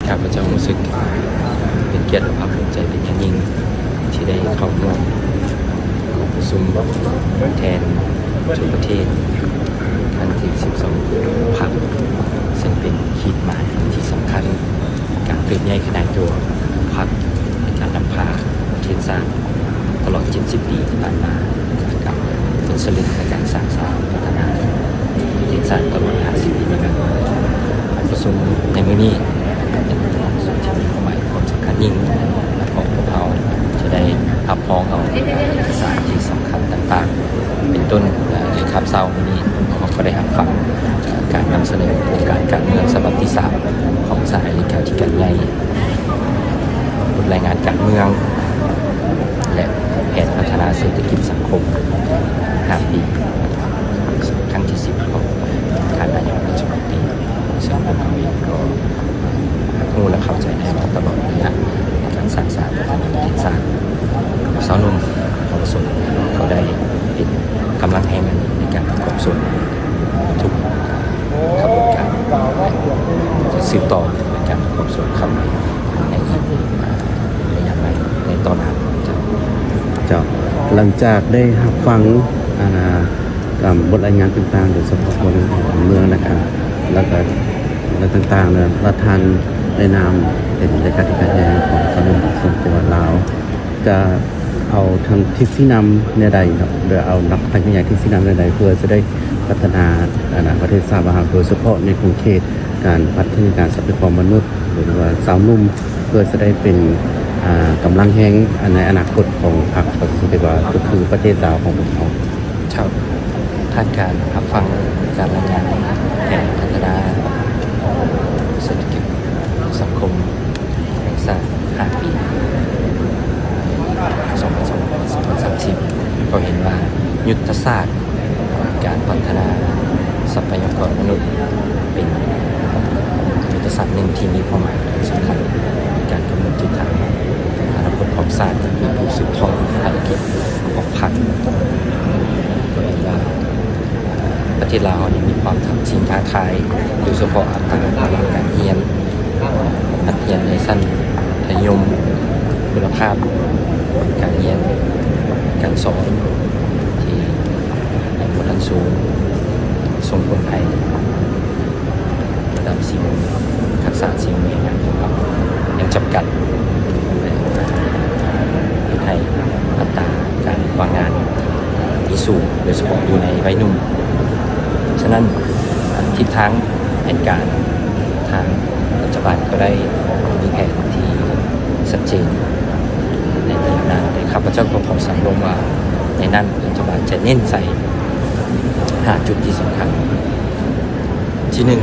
ຂ້າພະເຈົ້າຮູ້ສຶກເປັນກຽດ ແລະ ພາກພູມໃຈເປັນຢ່າງຍິ່ງ ທີ່ໄດ້ເຂົ້າຮ່ວມກອງປະຊຸມແທນທົ່ວປະເທດ ຄັ້ງທີສິບສອງ ຂອງພັກ ເຊິ່ງເປັນຂີດໝາຍທີ່ສຳຄັນ ການເຕີບໃຫຍ່ຂະຫຍາຍຕົວຂອງພັກ ໃນການນຳພາປະເທດຊາດ ຕະຫຼອດເຈັດສິບປີທີ່ຜ່ານມາ ກັບຜົນສຳເລັດໃນການສ້າງສາພັດທະນາປະເທດຊາດຕະຫຼອດຫ້າສິບປີນີ້. ກອງປະຊຸມໃນມື້ນີ້ເປັນກອງປະຊຸມທີ່ມີຄວາມໝາຍຄວາມສຳຄັນຍິ່ງ ແລະ ພວກເຮົາຈະໄດ້ຮັບຮອງເອົາເອກະສານທີ່ສຳຄັນຕ່າງໆ ເປັນຕົ້ນ ເອີ ໃນຄາບເຊົ້າມື້ນີ້ ເຮົາກໍໄດ້ຮັບຟັງການນຳສະເໜີໂຄງການການເມືອງສະບັບທີສາມ ຂອງສະຫາຍເລຂາທິການໃຫຍ່ ບົດລາຍງານການເມືອງ ແລະ ແຜນພັດທະນາເສດຖະກິດສັງຄົມຫ້າປີ ຄັ້ງທີສິບ ຂອງທ່ານນາຍົກລັດຖະມົນຕີ ເຊິ່ງພວກເຮົາເອງກໍຮັບຮູ້ ແລະ ເຂົ້າໃຈໄດ້ວ່າຕະຫຼອດໄລຍະການສ້າງສາພັດທະນາປະເທດຊາດ ຊາວໜຸ່ມເຍົາວະຊົນກໍໄດ້ເປັນກຳລັງແຮງອັນໜຶ່ງໃນການປະກອບສ່ວນທຸກຂະບວນການ ແລະ ຈະສືບຕໍ່ໃນການປະກອບສ່ວນເຂົ້າໄປໃນອີກ ໃນຢ່າງໃດໃນຕໍ່ໜ້າ. ເຈົ້າ ຫຼັງຈາກໄດ້ຮັບຟັງ ອ່າ ອ່າ ບົດລາຍງານຕ່າງໆ ໂດຍສະເພາະບົດລາຍງານການເມືອງ ແລະ ກະ ແລະ ກະ ແລະ ຕ່າງໆ ແລ້ວ ແລ້ວທ່ານໃນນາມເປັນເລຂາທິການໃຫຍ່ຂອງສະຫະພັນປະຊາຊົນຈັງຫວັດລາວ ຈະເອົາທາງທິດຊີ້ນຳແນວໃດເນາະ ຫຼືເອົາຫຼັກການຂະຫຍາຍທິດຊີ້ນຳແນວໃດ ເພື່ອຈະໄດ້ພັດທະນາ ອັນນະ ປະເທດຊາດຂອງເຮົາ ໂດຍສະເພາະໃນຂົງເຂດການພັດທະນາຊັບພະຍາກອນມະນຸດ ຫຼືວ່າຊາວໜຸ່ມ ເພື່ອຈະໄດ້ເປັນ ອ່າ ກຳລັງແຮງ ອັນ ໃນອະນາຄົດຂອງພັກ ກໍຄື ກໍຄືປະເທດລາວຂອງພວກເຮົາ. ເຈົ້າ ຜ່ານການຮັບຟັງການລາຍງານແຜນພັດທະນາເສດຖະກິດສັງຄົມແຫ່ງຊາດຫ້າປີ ສອງພັນຊາວ ສອງພັນສາມສິບ ກໍເຫັນວ່າຍຸດທະສາດ ການພັດທະນາຊັບພະຍາກອນມະນຸດ ເປັນຍຸດທະສາດໜຶ່ງທີ່ມີຄວາມໝາຍສຳຄັນໃນການກຳນົດທິດທາງອະນາຄົດຂອງຊາດ ກໍຄືຜູ້ສືບທອດພາລະກິດຂອງພັກ. ກໍເຫັນວ່າປະເທດລາວເຮົານີ້ມີຄວາມທ້າງຊິງທ້າທາຍ ໂດຍສະເພາະອັດຕາພາລະການຮຽນ ນັກຮຽນໃນຊັ້ນມັດທະຍົມ ຄຸນນະພາບການຮຽນການສອນທີ່ຍັງບໍ່ທັນສູງ ສົ່ງຜົນໃຫ້ລະດັບສີມື ທັກສະສີມືແຮງງານຂອງເຮົາຍັງຈຳກັດ ແລະ ເຮັດໃຫ້ອັດຕາການວ່າງງານ ທີ່ສູງ ໂດຍສະເພາະຢູ່ໃນໄວໜຸ່ມ. ສະນັ້ນ ທິດທາງແຜນການ ທາງລັດຖະບານກໍໄດ້ມີແຜນທີ່ຊັດເຈນໃນແຕ່ລະດ້ານ ແລະ ຂ້າພະເຈົ້າກໍຂໍສຳລົມວ່າ ໃນນັ້ນລັດຖະບານຈະເນັ້ນໃສ່ຫ້າຈຸດທີ່ສຳຄັນ. ທີໜຶ່ງ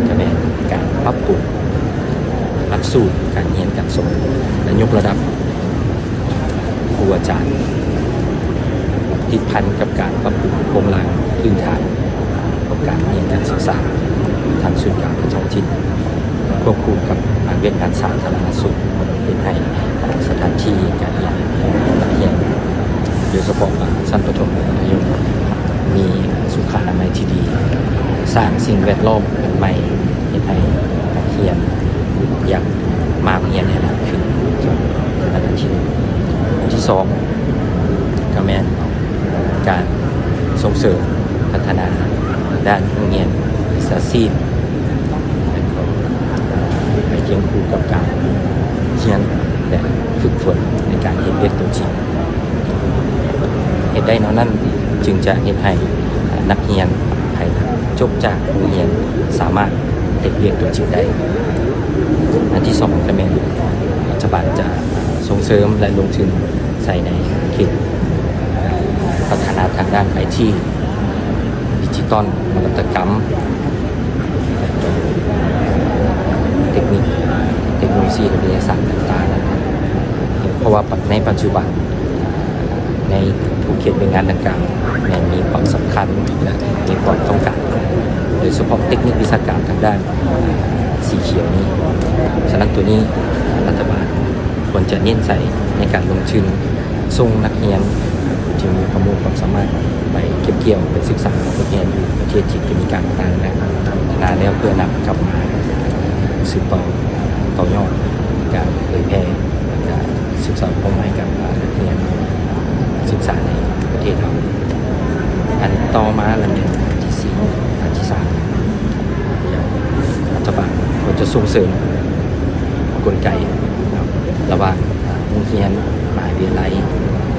ກະແມ່ນການປັບປຸງຫຼັກສູດການຮຽນການສອນ ແລະ ຍົກລະດັບ ຄູອາຈານ ຕິດພັນກັບການປັບປຸງໂຄງລ່າງພື້ນຖານຂອງການຮຽນການສຶກສາທາງສູນກາງແລະທ້ອງຖິ່ນ ຄວບຄູ່ກັບວຽກງານສາທາລະນະສຸກ ເຮັດໃຫ້ສະຖານທີ່ການຮຽນຂອງນັກຮຽນ ໂດຍສະເພາະຊັ້ນປະຖົມ ແລະ ມັດທະຍົມ ມີສຸຂານະໄມທີ່ດີ, ສ້າງສິ່ງແວດລ້ອມອັນໃໝ່ ເຮັດໃຫ້ນັກຮຽນຢາກມາໂຮງຮຽນໃຫ້ຫຼາຍຂຶ້ນ. ອັນທີໜຶ່ງ. ອັນທີສອງ ກໍແມ່ນການສົ່ງເສີມພັດທະນາດ້ານໂຮງຮຽນວິຊາຊີບ ແລະ ກໍໄປຄຽງຄູ່ກັບການຮຽນ ແລະ ຝຶກຝົນໃນການເຮັດວຽກຕົວຈິງ. ເຮັດໄດ້ແນວນັ້ນ ຈຶ່ງຈະເຮັດໃຫ້ນັກຮຽນພາຍຫຼັງຈົບຈາກໂຮງຮຽນ ສາມາດເຮັດວຽກຕົວຈິງໄດ້. ອັນທີສອງ ກໍແມ່ນລັດຖະບານຈະສົ່ງເສີມ ແລະ ລົງທຶນໃສ່ໃນເຂດພັດທະນາທາງດ້ານໄອທີ ດິຈິຕອນ ນະວັດຕະກຳ ແລະ ກໍເຕັກນິກ ເຕັກໂນໂລຊີ ແລະ ວິທະຍາສາດຕ່າງໆ ເພາະວ່າໃນປັດຈຸບັນ ໃນຂອບເຂດວຽກງານດັ່ງກ່າວ ແມ່ນມີຄວາມສຳຄັນ ແລະ ມີຄວາມຕ້ອງການ ໂດຍສະເພາະເຕັກນິກວິຊາການທາງດ້ານສີຂຽວນີ້. ສະນັ້ນ ໂຕນີ້ລັດຖະບານຄວນຈະເນັ້ນໃສ່ໃນການລົງທຶນ ສົ່ງນັກຮຽນທີ່ມີຄວາມຮູ້ຄວາມສາມາດໄປເກັບກ່ຽວ ໄປສຶກສາເຮັດວຽກຢູ່ປະເທດທີ່ເປັນກາງຕ່າງໆ ແລະ ພັດທະນາແລ້ວ ເພື່ອນຳກັບມາສືບຕໍ່ ຕໍ່ຍອດ ການເຜີຍແຜ່ ແລະ ການສຶກສາອົບຮົມໃຫ້ກັບ ອາ ນັກຮຽນສຶກສາໃນປະເທດເຮົາ. ອັນຕໍ່ມາລະແມ່ນອັນທີສີ່ ອັນທີສາມ ລັດຖະບານກໍຈະສົ່ງເສີມກົນໄກເນາະ ລະຫວ່າງ ອາ ໂຮງຮຽນ ມະຫາວິທະຍາໄລ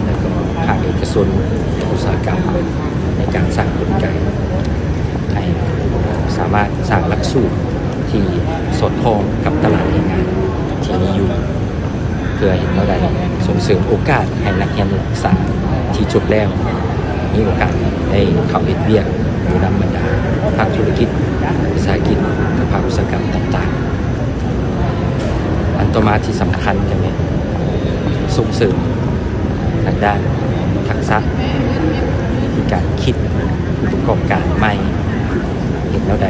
ແລະ ກໍພາກເອກະຊົນ ອຸດສາຫະກຳ ໃນການສ້າງກົນໄກ ໃຫ້ສາມາດສ້າງຫຼັກສູດທີ່ສອດຄ່ອງກັບຕະຫຼາດແຮງງານທີ່ມີຢູ່ ເພື່ອເຮັດແນວໃດສົ່ງເສີມໂອກາດໃຫ້ນັກຮຽນນັກສຶກສາທີ່ຈົບແລ້ວ ມີໂອກາດໄດ້ເຂົ້າເຮັດວຽກຢູ່ນຳບັນດາພາກທຸລະກິດ, ວິສາຫະກິດ ກັບພາກອຸດສາຫະກຳຕ່າງໆ. ອັນຕໍ່ມາທີ່ສຳຄັນກໍແມ່ນສົ່ງເສີມທາງດ້ານທັກສະ ວິທີການຄິດ ຜູ້ປະກອບການໃໝ່ ເຮັດແນວໃດ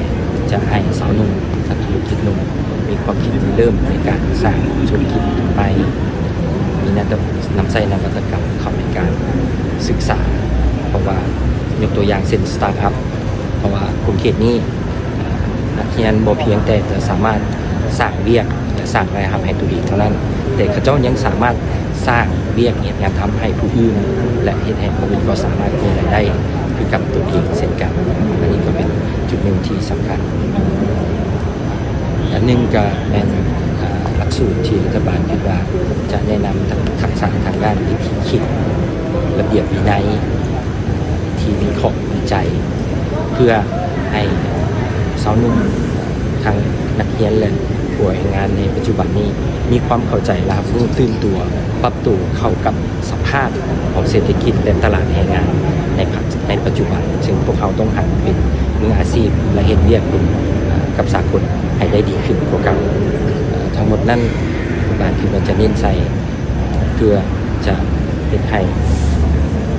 ຈະໃຫ້ຊາວໜຸ່ມ ນັກທຸລະກິດໜຸ່ມ ມີຄວາມຄິດລິເລີ່ມໃນການສ້າງທຸລະກິດໃໝ່, ມີນະ ນຳໃຊ້ນະວັດຕະກຳເຂົ້າໃນການສຶກສາ ເພາະວ່າຍົກຕົວຢ່າງເຊັ່ນ ສະຕາດອັບ ເພາະວ່າຂົງເຂດນີ້ ອາ ນັກຮຽນບໍ່ພຽງແຕ່ຈະສາມາດສ້າງວຽກ ແລະ ສ້າງລາຍຮັບໃຫ້ຕົວເອງເທົ່ານັ້ນ, ແຕ່ເຂົາເຈົ້າຍັງສາມາດສ້າງວຽກເຮັດງານທຳໃຫ້ຜູ້ອື່ນ ແລະ ເຮັດໃຫ້ຜູ້ອື່ນກໍສາມາດມີລາຍໄດ້ຄືກັບຕົວເອງເຊັ່ນກັນ. ອັນນີ້ກໍເປັນຈຸດໜຶ່ງທີ່ສຳຄັນ. ອັນໜຶ່ງກໍແມ່ນ ອາ ຫຼັກສູດທີ່ລັດຖະບານຄິດວ່າຈະແນະນຳທັກ ທັກສະທາງດ້ານວິທີຄິດ, ລະບຽບວິໄນ, ທີ່ວິເຄາະວິໄຈ ເພື່ອໃຫ້ຊາວໜຸ່ມ ທັງນັກຮຽນ ແລະ ຜູ້ອອກແຮງງານໃນປັດຈຸບັນນີ້ ມີຄວາມເຂົ້າໃຈ ແລະ ຮັບຮູ້ຕື່ນຕົວ ປັບໂຕເຂົ້າກັບສະພາບຂອງເສດຖະກິດ ແລະ ຕະຫຼາດແຮງງານໃນປັດ ໃນປັດຈຸບັນ, ເຊິ່ງພວກເຮົາຕ້ອງຫັນເປັນມືອາຊີບ ແລະ ເຮັດວຽກເປັນ ກັບສາກົນໃຫ້ໄດ້ດີຂຶ້ນກວ່າເກົ່າ. ທັງໝົດນັ້ນ ລັດຖະບານຄິດວ່າຈະເນັ້ນໃສ່ ເພື່ອຈະເຮັດໃຫ້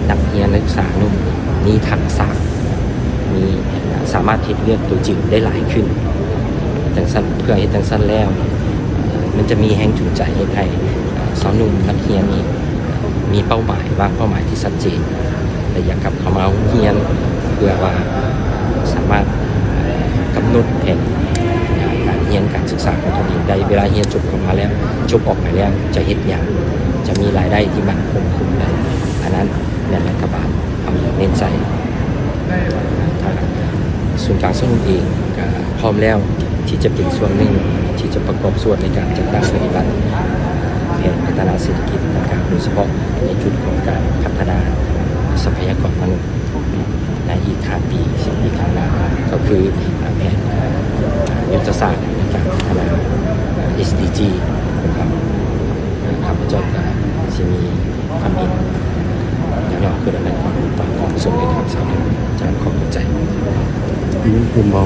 ນັກຮຽນນັກສຶກສາໜຸ່ມມີທັກສະ ມີ ສາມາດເຮັດວຽກຕົວຈິງໄດ້ຫຼາຍຂຶ້ນ. ຈັ່ງຊັ້ນ ເພື່ອເຮັດຈັ່ງຊັ້ນແລ້ວ ມັນຈະມີແຮງຈູງໃຈເຮັດໃຫ້ຊາວໜຸ່ມນັກຮຽນນີ້ມີເປົ້າໝາຍ ວາງເປົ້າໝາຍທີ່ຊັດເຈນ ແລະ ຢາກກັບເຂົ້າມາໂຮງຮຽນ ເພື່ອວ່າສາມາດກຳນົດແຜນການຮຽນການສຶກສາຂອງຕົນເອງໄດ້. ເວລາຮຽນຈົບເຂົ້າມາແລ້ວ ຈົບອອກໄປແລ້ວຈະເຮັດຫຍັງ ຈະມີລາຍໄດ້ທີ່ໝັ້ນຄົງຂຶ້ນໄດ້ ອັນນັ້ນແມ່ນລັດຖະບານເຮົາຢາກເນັ້ນໃສ່. ທາງສູນກາງຊາວໜຸ່ມເອງກໍພ້ອມແລ້ວທີ່ຈະເປັນສ່ວນໜຶ່ງທີ່ຈະປະກອບສ່ວນໃນການຈັດຕັ້ງປະຕິບັດແຜນພັດທະນາເສດຖະກິດຕ່າງໆ ໂດຍສະເພາະໃນຈຸດຂອງການພັດທະນາຊັບພະຍາກອນມະນຸດໃນອີກຫ້າປີ ສິບປີຂ້າງໜ້າ ກໍຄືແຜນຍຸດທະສາດໃນການພັດທະນາ ເອສດີຈີ ນະຄັບ. ຂ້າພະເຈົ້າກໍຊິມີຄວາມເຫັນຫຍໍ້ໆຄືດອກນັ້ນກ່ອນ ຕາມຄວາມສົມເດັດຮັບສາວ ຈາກຄວາມເຂົ້າໃຈ. ເປັນບໍ່?